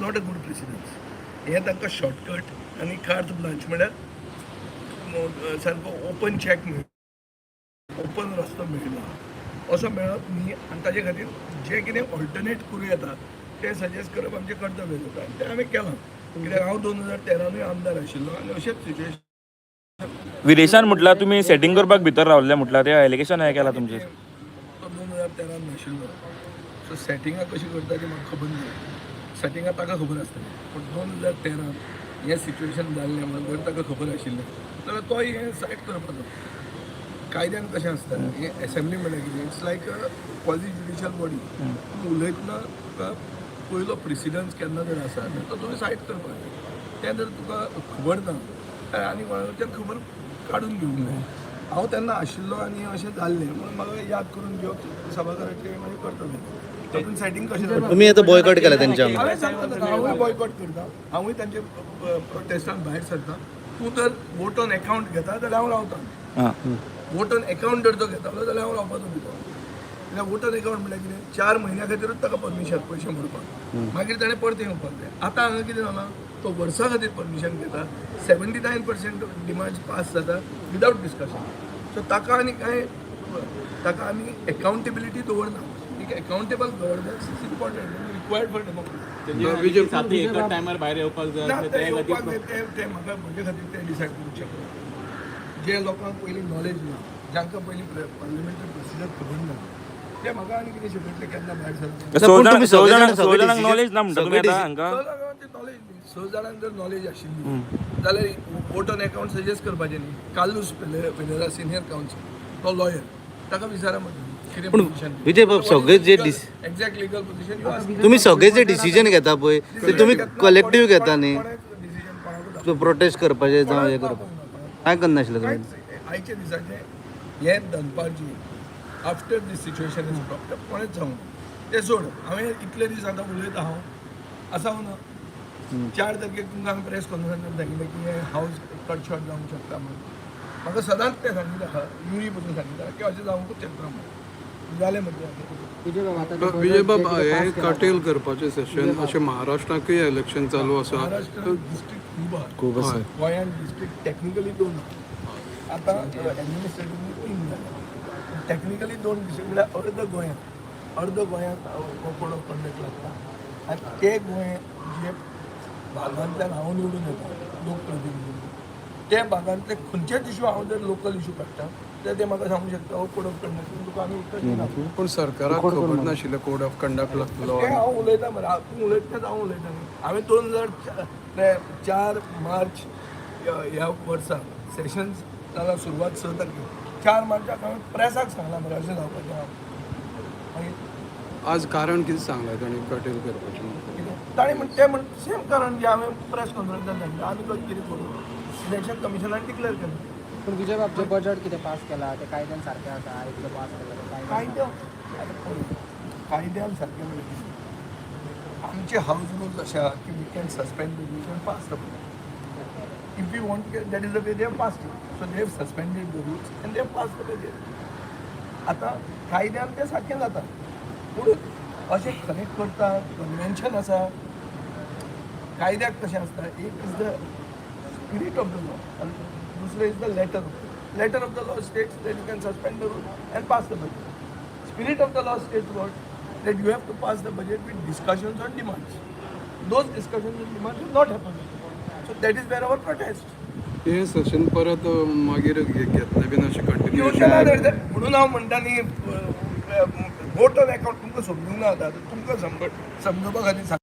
not a good precedence. हें तांकां shortcut आनी कार्त ब्लांच, म्हळ्यार सारको ओपन चॅक मेळ्ळो, ओपन रस्तो मेळ्ळो असो मेळप न्ही. आनी ताजे खातीर जें कितें ऑल्टरनेट करूं येता तें सजेस्ट करप आमचें कर्तव्य जाता आनी तें हांवें केलां, कित्याक हांव 2013नूय आमदार आशिल्लो आनी अशेंच सिच्युएशन. विदेशान म्हटल्यार तुमी सेटिंग करपाक भितर रावल्ले म्हटल्यार ते एलिगेशन हें केलां तुमचेर. तो 2013 नाशिल्लो, सो सेटिंगां कशी करता ती म्हाका खबर ना. सेटिंगां ताका खबर आसतलें, पूण 2013 हें सिच्युएशन जाल्लें म्हणून जर ताका खबर आशिल्लें जाल्यार तोय हें सायड करपाचो. कायद्यान कशें आसता हें, एसेंब्ली म्हणल्यार कितें? It's like a quasi judicial body. तूं उलयतना तुका पयलो प्रिसिडन्स केन्ना जर आसा जाल्यार तो तुवें सायड करपाक जाय. तें जर तुका खबर ना जाल्यार आनी कोणाच्यान खबर काडून घेवंक जाय. हांव तेन्ना आशिल्लो आनी अशें जाल्लें म्हणून म्हाका याद करून घेवप सभाघराचें म्हाजें कर्तव्य. तातूंत सेटींग कशें जाता? तुम्ही आता बॉयकॉट केला त्यांच्या. हांवें सांगता ताका, हांवूय बॉयकॉट करता, हांवूय तांचे प्रोटेस्टान भायर सरता. तूं जर वोट ऑन एकावंट घेता जाल्यार हांव रावता. वोट ऑन एकावंट जर तो घेतालो जाल्यार हांव रावपाचो भितर. कित्याक वोट ऑन एकावंट म्हणल्यार कितें? 4 म्हयन्या खातीरूच ताका परमिशन, पयशे मोडपाक, मागीर ताणें परतें येवपाक जाय. आतां हांगा कितें जालां, तो वर्सा खातीर परमिशन घेता, 79% डिमांड्स पास जाता विदावट डिस्कशन. सो ताका आनी कांय, ताका आमी एकावंटेबिलिटी दवरना. एक accountable governance is important, required for democracy. सातूय एकाच टायमार भायर येवपाक जाय ना. आसलें ते ते येवपाक खातीर. जाय, ते ते म्हाका म्हजे खातीर ते डिसायड करूंक शकना. जे लोकांक पयलीं नॉलेज ना, जांकां पयलीं पार्लिमेंटरी प्रोसिजर खबर ना, ते म्हाका आनी कितें शिकयतले केन्ना भायर सरता? स पूण जाणां तुमी स सगळे जाणांक जाण स सगळे जाणांक decision- knowledge ना म्हणटा तुमी सगळे आतां decision- हांकां. स जाणांक नॉलेज न्ही. स जाणांक जर नॉलेज आशिल्ली जाल्यार वोट ऑन अकाउंट सजेस्ट करपाचें न्ही. कार्लूस पेलेरा, सिनियर कावन्सिल, तो लॉयर, ताका विचारा मरे कितें पूण पोझिशन. विजय बाब, सगळे जे एक्झॅक्ट लिगल पोझिशन. तुम्ही सगळे जे डिसिजन घेता पळय ते तुम्ही कलेक्टीव घेता न्ही? डिसिजन कोणाकूच प्रोटेस्ट करपाचे जावं हें करपाचें काय करनाशिल्लें तुम्ही? कांयच. आयच्या दिसाचें हे दनपारची after this situation is proper कोणेच सांगूंक. तें सोड, हांवें इतले दीस आतां उलयता हांव आसा हांव ना. 4 तारखेक तुमकां हांवें प्रेस कॉन्फरन्सान सांगिल्लें की हें हावज कट शॉर्ट जावंक शकता म्हणून. म्हाका सदांच तें सांगिल्लें आहा, युरी पसून सांगिल्लें की अशें जावंकूच शकता म्हणून. जालें मरे आतां. विजय बाब, हे कटेल करपाचें सेशन अशें महाराष्ट्राकूय इलेक्शन चालू आसा. महाराष्ट्रात डिस्ट्रिक्ट खूब आहा. खूब आसा. गोंयांत डिस्ट्रिक्ट टॅक्निकली दोन आहा. आतां एडमिनिस्ट्रेटिवली तीन जाले, टॅक्निकली दोन डिस्ट्रिक्ट. म्हळ्यार अर्द गोंयांत हो कोड ऑफ कंडक्ट लागता आनी ते गोंय जे भागांतल्यान हांव निवडून येता लोकप्रतिनिधी, ते भागांतले खंयचेच इशू हांव जर लोकल इशू काडटा जाल्यार ते म्हाका सांगूंक शकता, हो कोड ऑफ कंडक्ट, तुका आमी उत्तर दिना. पूण सरकाराक खबर नाशिल्लें कोड ऑफ कंडक्ट लागतलो? तें हांव उलयतां मरे. तूं उलयता तेंच हांव उलयता न्ही. हांवें 2004 मार्च ह्या वर्सा सेशन्स जाला सुरवात 6 तारखेक, 4 मार्चाक हांवें प्रेसाक सांगलां मरे अशें जावपाचें आहा. मागीर आज कारण कितें सांगलां तांणी कटेल करपाचें? कितें ताणें म्हण तें म्हण सेम कारण जें हांवें प्रेस कॉन्फरन्सान सांगलें. आमी कशें कितें करूं? इलेक्शन कमिशनान डिक्लेअर केलें. पूण विजय बाब, जे बजेट कितें पास केला ते कायद्यान सारकें आसा? आयज जो पास केला ते कायद्यान? कायद्या, आतां पळय, कायद्यान सारकें म्हणल्यार कितें? आमचे हाऊस रूल्स अशे आहा की we can suspend the rules and pass the budget if we want. That is the way they have passed it. So they have suspended the rules and they have passed the budget. आतां कायद्यान तें सारकें जाता, पूण अशें connect करता convention आसा. कायद्याक कशें आसता, एक is the spirit of the law आनी दुसरें is the letter. Letter of the law states that you can suspend the rule and pass the budget. Spirit of the law states what? That you have to pass the budget with discussions on demands. Those discussions on demands will not happen. So that is where our protest. हे सेशन परत मागीर घेतले बीन अशें येवचें ना continuation? तर म्हणून हांव म्हणटा न्ही, वोट ऑन अकाउंट तुमकां समजूंक ना आतां, तुमकां समजुपा खातीर सांगता.